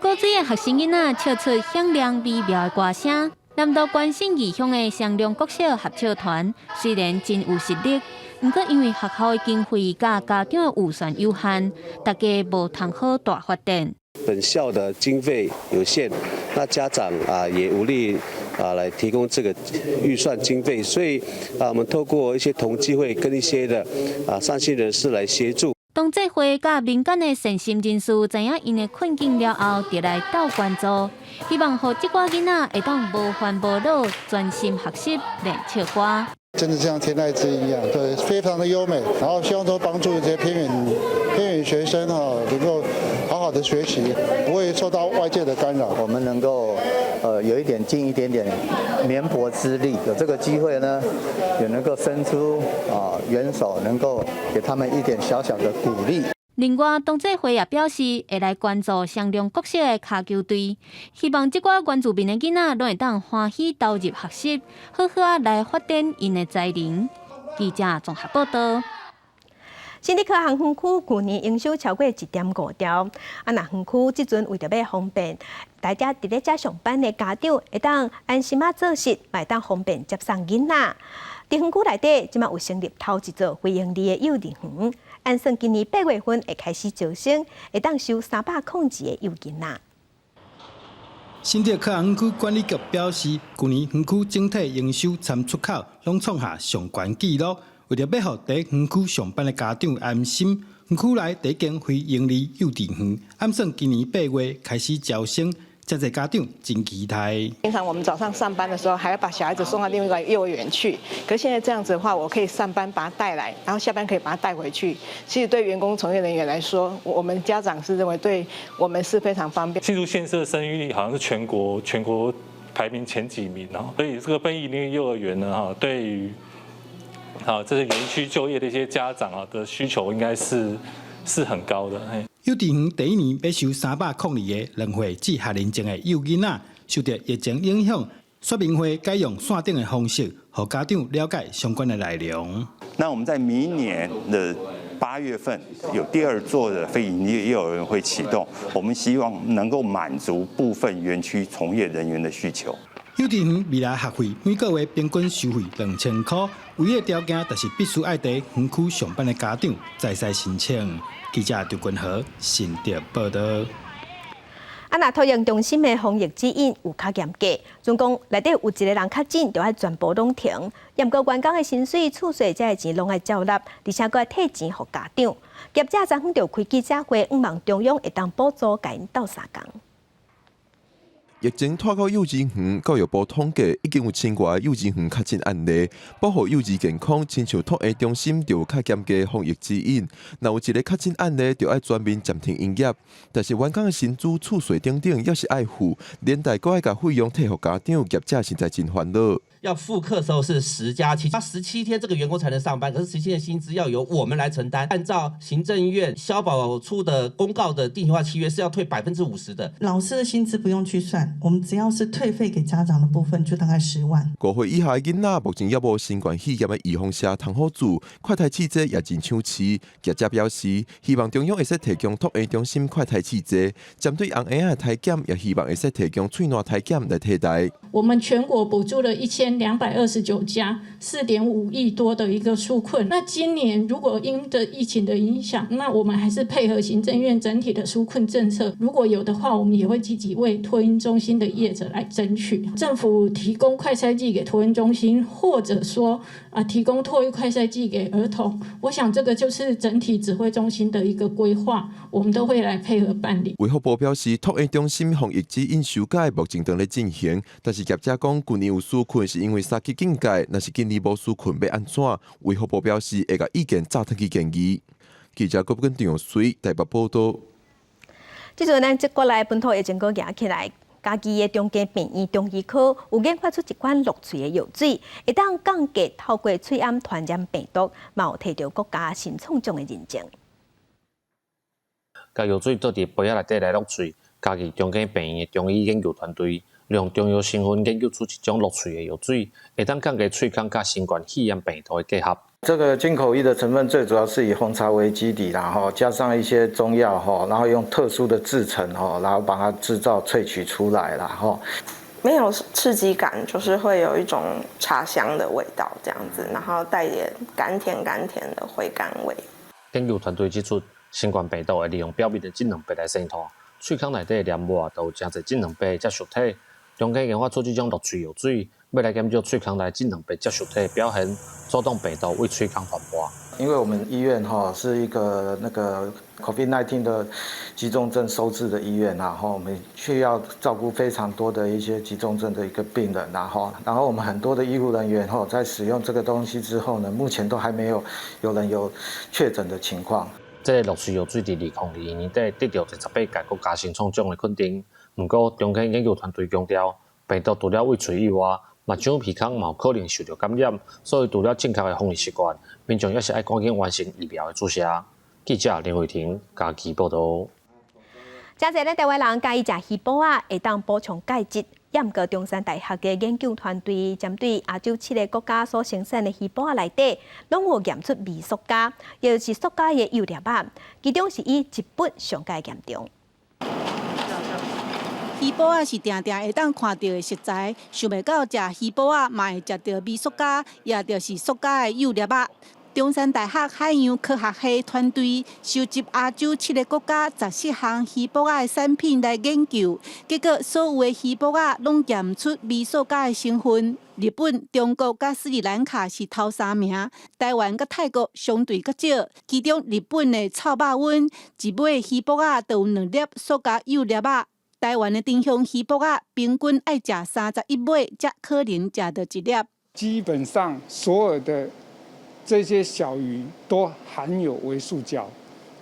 Speaker 3: 古水的學生囡仔唱出響亮美妙的歌聲。南投縣信義鄉的雙龍國小合唱團雖然真有實力，毋過因為學校的經費佮家長的預算有限，大家無通好大發展。
Speaker 6: 本校的經費有限，那家長啊也無力啊來提供這個預算經費，所以啊，我們透過一些同濟會跟一些的啊善心人士來協助。
Speaker 3: 同濟會佮民間的善心人士知影𪜶的困境了後，就來鬥關注，希望予這寡囡仔會當無煩無惱，專心學習練唱歌。
Speaker 17: 真的像天籟之音一樣，對，非常的優美。然後希望說幫助這些偏遠學生哈，能夠好好的學習，不會受到外界的干擾。
Speaker 23: 我們能夠有一點盡一點點綿薄之力，有這個機會呢，也能夠伸出啊援手，能夠給他們一點小小的鼓勵。
Speaker 3: 另外，同濟會也表示會來關注雙龍國小的跤球隊，希望這寡原住民的囡仔攏會當歡喜投入學習，好好仔來發展𪜶的才能。記者綜合報道。
Speaker 1: 新竹科學園區舊年營收超過1.5兆，啊，若園區這陣為著欲方便大家佇咧遮上班的家長會當安心仔做事，嘛會當方便接送囡仔。佇園區內底，這馬有成立頭一座非營利的幼兒園，按算今年8月份會開始招生，會當收302個幼囡仔。
Speaker 24: 新竹科學園區管理局表示，舊年園區整體營收參出口攏創下上懸紀錄。為著欲予佇園區上班的家長安心，園區內第一間非營利幼稚園，按算今年8月開始招生，真濟家長真期待。
Speaker 10: 平常我們早上上班的時候，還要把小孩子送到另外一個幼兒園去。可是現在這樣子的話，我可以上班把他帶來，然後下班可以把他帶回去。其實對員工從業人員來說，我們家長是認為對我們是非常方便。
Speaker 21: 新竹縣市的生育率好像是全國排名前幾名哦，所以這個非營利幼兒園呢，哈，對於啊這些園區就業的一些家長啊的需求，應該是很高的。
Speaker 24: 幼稚園第一年欲收302個2歲至學齡前的幼囡仔，受著疫情影響，說明會改用線頂的方式，予家長了解相關的內容。
Speaker 25: 那我們在明年的8月份有第二座的非營利幼兒園會啟動，我們希望能夠滿足部分園區從業人員的需求。
Speaker 24: 幼稚園未來學費每個月平均收費2000塊，唯一條件就是必須愛佇園區上班的家長才會使申請。記者張君和新竹報導。
Speaker 1: 啊，若托育中心的防疫指引有較嚴格，準講內底有一個人確診，就愛全部攏停。毋過員工的薪水、厝稅這个錢攏愛照納，而且閣愛退錢予家長。業者昨昏就開記者會，向望中央會當補助，共𪜶鬥相共。
Speaker 26: 疫情拖到幼稚園，教育部統計已經有千外幼稚園確診案例，保護幼兒健康，親像托嬰中心就有較嚴格防疫指引。若有一个確診案例，就愛全面暫停營業。但是員工的薪資、厝稅等等，猶是愛付，連帶閣愛共費用退予家長，業者實在真煩惱。
Speaker 5: 要復課時候是10加7，他17天這個員工才能上班，可是17天薪資要由我們來承擔。按照行政院消保處的公告的定型化契約是要退50%的。
Speaker 8: 老師的薪資不用去算，我們只要是退費給家長的部分就大概10萬。
Speaker 26: 5歲以下的囡仔目前猶無新冠肺炎的預防射通好注，快篩試劑也真搶市。業者表示，希望中央會使提供托嬰中心快篩試劑，針對紅嬰仔的篩檢，也希望會使提供喙瀾篩檢來替代。
Speaker 9: 我們全國補助了1229家，4.5億多的一個紓困。那今年如果因著疫情的影響，那我們還是配合行政院整體的紓困政策，如果有的話，我們也會積極為托嬰中心的業者來爭取。政府提供快篩劑給托嬰中心，或者說啊提供唾液快篩劑給兒童，我想這個就是整體指揮中心的一個規劃，我們都會來配合辦理。
Speaker 26: 衛福部表示，托嬰中心防疫指引修改目前正咧進行，但是業者講，舊年有紓困是因為三級警戒，若是今年無紓困欲按怎？衛福部表示會共意見早轉去建議。記者郭根張水台北報道。
Speaker 1: 這陣咱這國內本土疫情閣夯起來，嘉義的中家病院中醫科有研發出一款落喙的藥水，會當降低透過喙罨傳染病毒，嘛有提著國家新創獎的認證。
Speaker 11: 共藥水倒佇杯仔內底來落喙，嘉義中家病院的中醫研究團隊利用中藥成分研究出一種落喙的藥水，會當降低喙孔佮新冠肺炎病毒的結合。
Speaker 12: 這個金口液的成分最主要是以紅茶為基底啦，哈，加上一些中藥哈，然後用特殊的製程哈，然後把它製造萃取出來啦，哈。
Speaker 13: 沒有刺激感，就是會有一種茶香的味道，這樣子，然後帶點甘甜甘甜的回甘味。
Speaker 11: 研究團隊指出，新冠病毒會利用表面的脂蛋白來滲透，喙孔內底的黏膜都有誠濟脂蛋白接受體。中間研發出這種落喙藥水，欲來減少喙孔內脂蛋白接受體的表現，阻擋病毒對喙孔傳播。
Speaker 12: 因為我們醫院哈是一個那個 COVID-19 的急重症收治的醫院，然後我們需要照顧非常多的一些急重症的一個病人，然後我們很多的醫護人員哈在使用這個東西之後呢，目前都還沒有有人有確診的情況。
Speaker 11: 這個落喙藥水佇2022年底得著第18屆國家新創獎的肯定。毋過，中間研究團隊強調，病毒除了對喙以外，目睭鼻孔嘛有可能受著感染，所以除了正確的防疫習慣，民眾也是愛趕緊完成疫苗的注射。記者林慧婷嘉義報導。
Speaker 1: 誠濟咱台灣人佮意食魚脯仔，會當補充鈣質。毋過中山大學的研究團隊針對亞洲七個國家所生產的魚脯仔內底，攏有驗出微塑膠，也就是塑膠的幼粒仔，其中是以日本上蓋嚴重。
Speaker 14: 魚脯仔是定定會當看著的食材，想袂到食魚脯仔嘛會食著微塑膠，也就是塑膠的幼粒仔。中山大學海洋科學系團隊收集亞洲七个國家14項魚脯仔的產品來研究，結果所有的魚脯仔攏驗出微塑膠的成分。日本、中國佮斯里蘭卡是頭三名，台灣佮泰國相對較少。其中日本的臭肉溫一尾魚脯仔就有兩粒塑膠幼粒仔。台灣的丁香魚脯仔平均愛食31尾，才可能食著一粒。
Speaker 27: 基本上所有的這些小魚都含有微塑膠，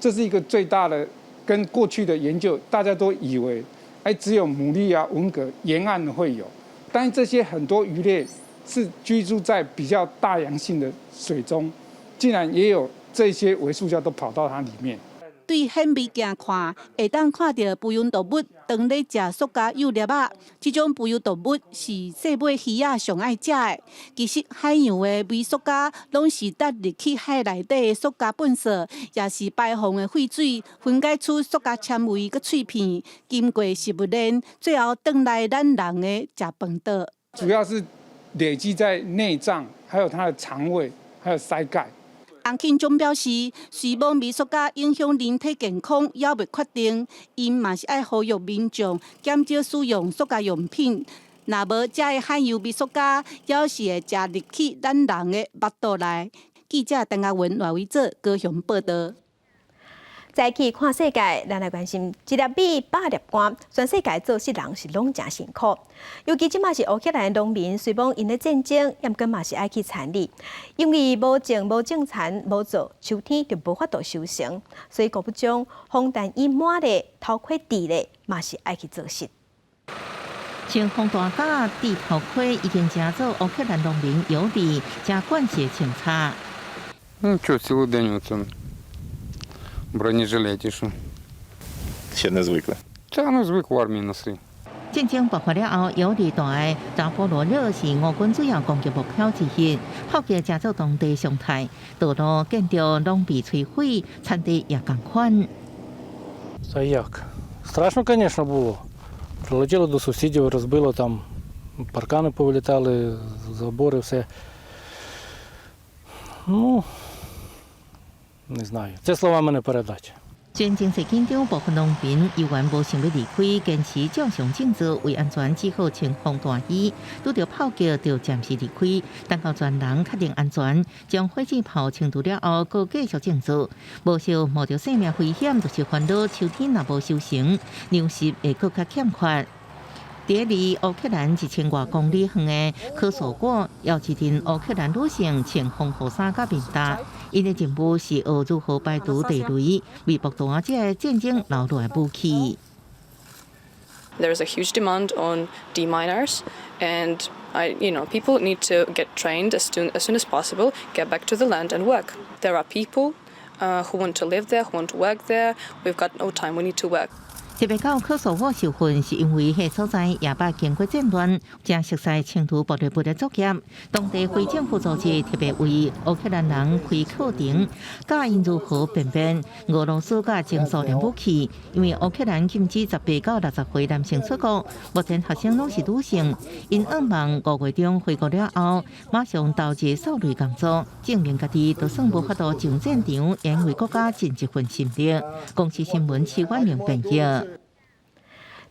Speaker 27: 這是一個最大的。跟過去的研究，大家都以為，哎，只有牡蠣啊、文蛤沿岸會有，但是這些很多魚類是居住在比較大洋性的水中，竟然也有這些微塑膠都跑到它裡面。
Speaker 14: 對顯微鏡看，會當看著浮游動物當咧食塑膠幼粒仔。這種浮游動物是細尾魚仔上愛食的。其實海洋的微塑膠攏是擲入去海內底的塑膠糞埽，也是排放的廢水，分解出塑膠纖維佮碎片，經過食物鏈，最後轉來咱人的食飯桌。
Speaker 27: 主要是累積在內臟，還有它的腸胃，還有鰓蓋。
Speaker 14: 洪慶忠表示，雖罔微塑膠影響人體健康，猶未確定，𪜶嘛是愛呼籲民眾減少使用塑膠用品，若無遮的海洋微塑膠，猶是會食入去咱人的腹肚內。記者陳亞文、賴偉哲高雄報導。
Speaker 1: 早起看世界，咱來關心一粒米百粒汗，全世界做穡人是攏誠辛苦。尤其這馬是烏克蘭農民，雖罔𪜶咧戰爭，毋過嘛是愛去田裡，因為無種無種田無做，秋天就無法度收成，所以穀物中風大雨滿咧，頭殼治咧，嘛是愛去做穡。
Speaker 14: 穿風大甲戴頭盔已經成做烏克蘭農民尤里誠慣勢穿插。
Speaker 27: Ну що, цілий день у цьому бронежилеті, що.
Speaker 2: Ще не звикли.
Speaker 27: Та ну звик в армії носив.
Speaker 14: 戰爭爆發了後，尤里蹛的扎波羅熱是烏軍主要攻擊目標之一，炮擊成做當地常態，道路建築攏被摧毀，田地也仝款。
Speaker 4: Та як? Страшно, звісно, було. Прилетіло до сусідів, розбило там, паркани повилітали, забори, все. Ну, не знаю. Це словами не передати.
Speaker 14: 雖然情勢緊張，部分農民猶原無想欲離開，堅持照常種作，為安全只好穿防彈衣。拄著炮擊就暫時離開，等到全人確定安全，將火箭炮清除了後，閣繼續種作。無受冒著性命危險，就是煩惱秋天若無收成，糧食會閣較欠缺。佇離烏克蘭1000外公里遠的科索沃，有一陣烏克蘭女性穿防護衫佮面罩，𪜶的任務是學如何排除地雷，微薄彈這个戰爭留落來武器。
Speaker 7: There is a huge demand on deminers, and people need to get trained as soon as possible, get back to the land and work. There are people who want to live there, who want to work there. We've got no time. We need to work.
Speaker 14: 特別到科索沃受訓，是因為彼所在也捌經過戰亂，誠熟悉清除爆炸物的作業。當地非政府組織特別為烏克蘭人開課程，教𪜶如何辨別俄羅斯佮前蘇聯武器。因為烏克蘭禁止18到60歲男性出國，目前學生攏是女性。𪜶向望5月中回國了後，馬上投入掃雷工作，證明家己就算無法度上戰場，也為國家盡一份心力。公視新聞徐婉玲編譯。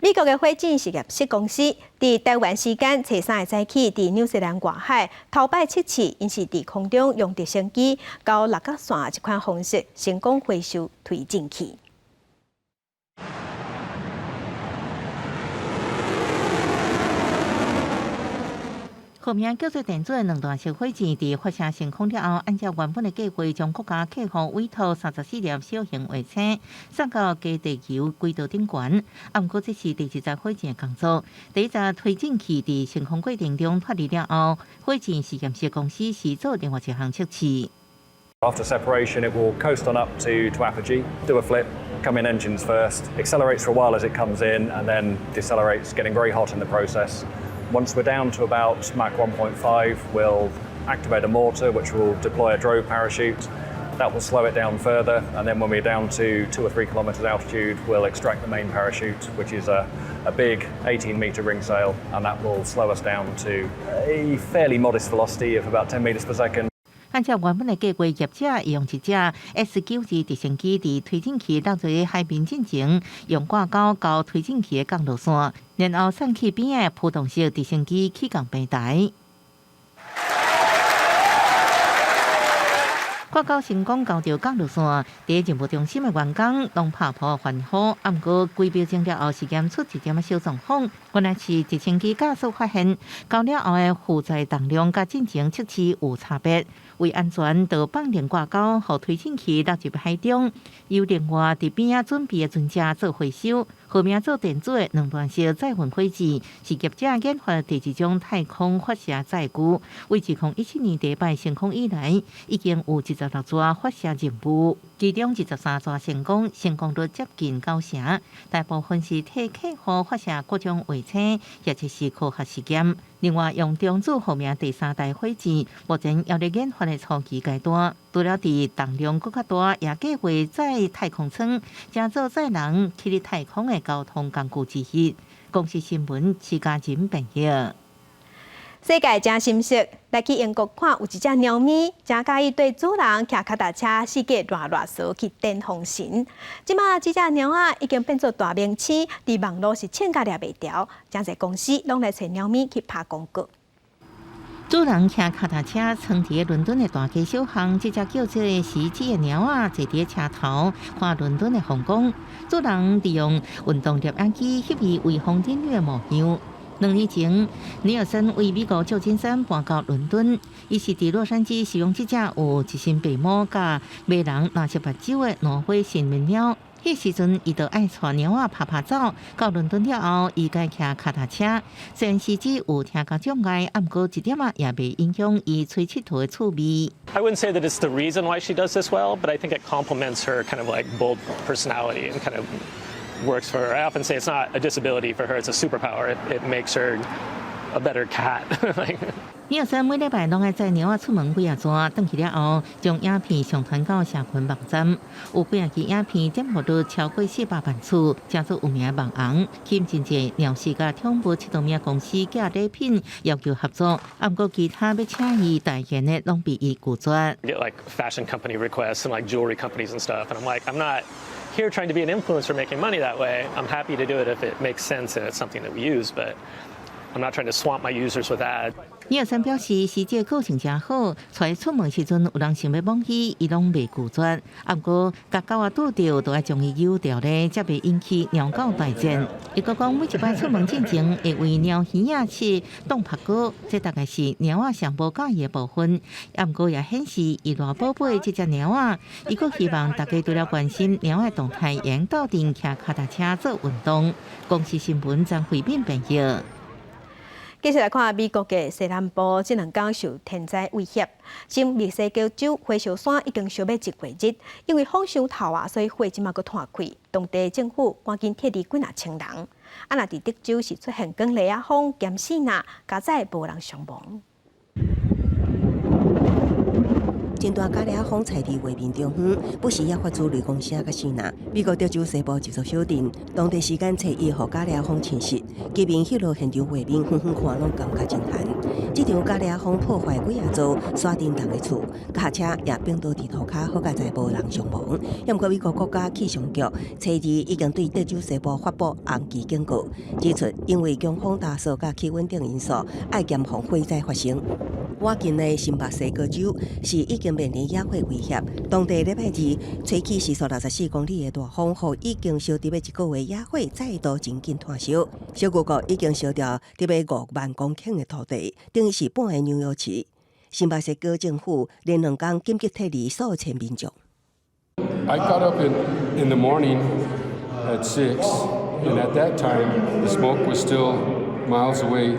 Speaker 1: 美國的火箭實驗室公司佇台灣時間初三的早起，佇紐西蘭外海頭擺測試，𪜶是佇空中用直升機交六角線這款方式成功回收推進器。
Speaker 14: 號名叫做電子的兩段式火箭，佇發射成功了後，按照原本的計劃，將國家客戶委託34粒小型衛星送到低地球軌道頂懸。啊，毋過這是第二隻火箭的工作。第一隻推進器佇升空過程中脫離了後，火箭實驗室公司是做另外一項測試。
Speaker 15: After separation, it will coast on up to apogee, do a flip, come in engines first, accelerates for a while as it comes in, and then decelerates, getting very hot in the process. Once we're down to about Mach 1.5, we'll activate a mortar, which will deploy a drogue parachute. That will slow it down further, and then when we're down to 2 or 3 kilometers altitude, we'll extract the main parachute, which is a big 18-meter ring sail, and that will slow us down to a fairly modest velocity of about 10 meters per second.
Speaker 14: 按照原本的計劃，業者用一隻 S-92直升機佇推進器落佇海面進前，用掛鈎勾推進器的降落傘，然後送去邊仔浮動式直升機起降平台。掛鈎成功勾著降落傘，佇任務中心的員工攏拍噗歡呼。啊，毋過幾秒鐘了後，實驗出一點仔小狀況，原來是直升機駕駛發現，勾了後的負載重量佮進前測試有差別，為安全，就放電掛鈎，予推進器落入海中，由另外佇邊仔準備的船隻做回收。號名做電子的兩段式載運火箭，是業者研發第二種太空發射載具。為2017年第一擺升空以來，已經有26逝發射任務，其中23逝成功，成功率接近九成。大部分是替客戶發射各種衛星，或者是科學實驗。另外，用中子號名第三代火箭，目前猶咧研發的初期階段。除了佇重量閣較大，也計劃載太空艙，成做載人去佇太空的交通工具之一。公視新聞，徐嘉仁編譯。
Speaker 1: 世界誠心適，來去英國看，有一隻貓咪，誠佮意綴主人騎跤踏車四界賴賴趖去電風神。這馬這隻貓仔已經變做大明星，佇網路是衝甲掠袂牢，誠濟公司攏來揣貓咪去拍廣告。
Speaker 14: 主人騎跤踏車藏佇倫敦的大街小巷，這隻叫做獅子的貓仔坐佇車頭看倫敦的風光。主人利用運動攝影機翕伊威風凜凜的模樣。2年前，尼爾森為美國舊金山搬到倫敦，伊是佇洛杉磯收養這隻有一身白毛佮迷人藍色目睭的挪威森林貓。
Speaker 6: 彼時陣，伊就愛帶貓仔趴趴走。到倫敦了後，伊改騎跤踏車。雖然四肢有聽覺障礙，毋過一點仔也袂影響伊揣𨑨迌的趣味。
Speaker 16: I wouldn't say that it's the reason why she does this well, but I think it complements her kind of like bold personality and kind of works for her. I often say it's not a disability for her, it's a superpower. It makes her a better cat.
Speaker 6: 尼爾森每禮拜攏愛載貓仔出門幾仔逝，轉去了後，將影片上傳到社群網站，有幾仔支影片點閱率超過400萬次，成做有名網紅。吸引真濟貓舍佮寵物𨑨迌物公司寄禮品要求合作，毋過其他欲請伊代言的攏被伊拒絕。
Speaker 16: Get like fashion company requests and like jewelry companies and stuff, and I'm like, I'm not here trying to be an influencer making money that way. I'm happy to do it if it makes sense and it's something that we use, but I'm not trying to swamp my users with ads.
Speaker 6: 尼爾森表示，死者個性誠好，帶出門時陣有人想欲摸伊，伊攏袂拒絕。毋過，共狗仔拄著，就愛將伊誘掉咧，才袂引起貓狗大戰。伊閣講，每一擺出門進前，會餵貓耳仔食擋拍膏，這大概是貓仔上無佮意的部分。毋過也顯示伊偌寶貝這隻貓仔。伊閣希望大家除了關心貓仔動態，會鬥陣騎跤踏車做運動。公視新聞張惠敏編譯。
Speaker 1: 繼續來看美國的西南部，這兩工受天災威脅，新墨西哥州火燒山已經燒欲一月日，因為風傷透啊，所以火這馬閣湠開。當地政府趕緊撤離幾若千人。啊，若佇德州是出現狂雷仔風兼爍爁，佳哉無人傷亡。
Speaker 17: 真大咖咧風採佇畫面中央，不時也發出雷公聲佮爍爁。美國德州西部一座小鎮，當地時間初一予咖喱風侵襲，居民翕落現場畫面，遠遠看攏感覺真寒。這場咖喱風破壞幾仔座山頂人的厝，轎車也反倒佇塗跤，好佳哉無人傷亡。毋過美國國家氣象局初二已經對德州西部發布紅旗警告，指出因為強風大雪佮氣溫等因素，愛嚴防火災發生。倚近的新墨西哥州是已經面臨野火威脅，當地禮拜二吹起時速64公里的大風，予已經燒佇欲一個月野火再度真緊湠燒。小牛國已經燒掉佇欲5萬公頃的土地，等於是半個紐約市。新墨西哥政府連兩工緊急撤離數千民眾。
Speaker 18: I got up in the morning at 6, and at that time the smoke was still miles away.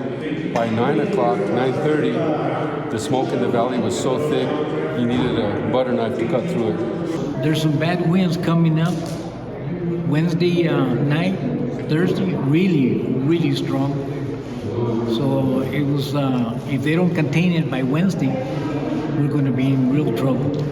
Speaker 18: By 9 o'clock, 9:30, the smoke in the valley was so thick you needed a butter knife to cut through it.
Speaker 19: There's some bad winds coming up Wednesday night, Thursday, really, really strong. So if they don't contain it by Wednesday, we're going to be in real trouble.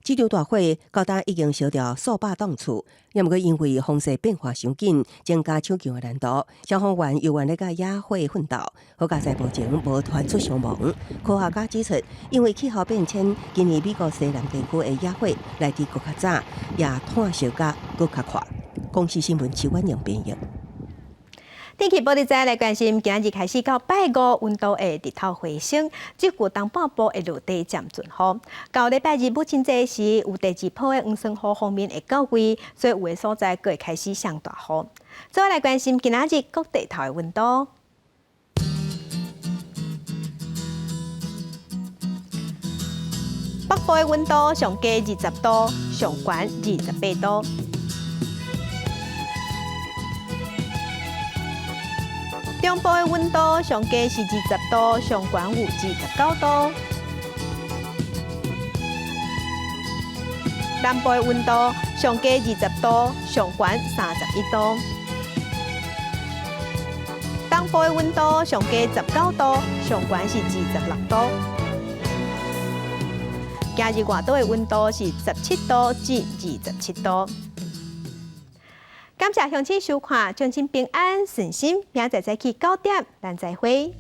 Speaker 17: 這場大火到今已經燒掉數百棟厝，也毋過因為風勢變化傷緊，增加搶救的難度。消防員猶原咧佮野火奮鬥，好佳哉目前無傳出傷亡。科學家指出，因為氣候變遷，今年美國西南地區的野火來得閣較早，也湠燒甲閣較快。公視新聞徐婉瑩編譯。
Speaker 1: 天氣報你知來關心，今日開始到拜五溫度會日頭回升，這久東半部會落地漸陣雨。到禮拜日母親節時，有第二波的黃酸雨鋒面會到位，所以有的所在閣會開始上大雨。再來關心今仔日各地頭的溫度。北部的溫度上低20度，上懸28度。中部的溫度上低是20度，上懸有29度。南部的溫度上低20度，上懸31度。東部的溫度上低19度，上懸是26度。今日外島的溫度是17度至27度。感謝鄉親收看，祝親平安順心，明仔載早起9點，咱再會。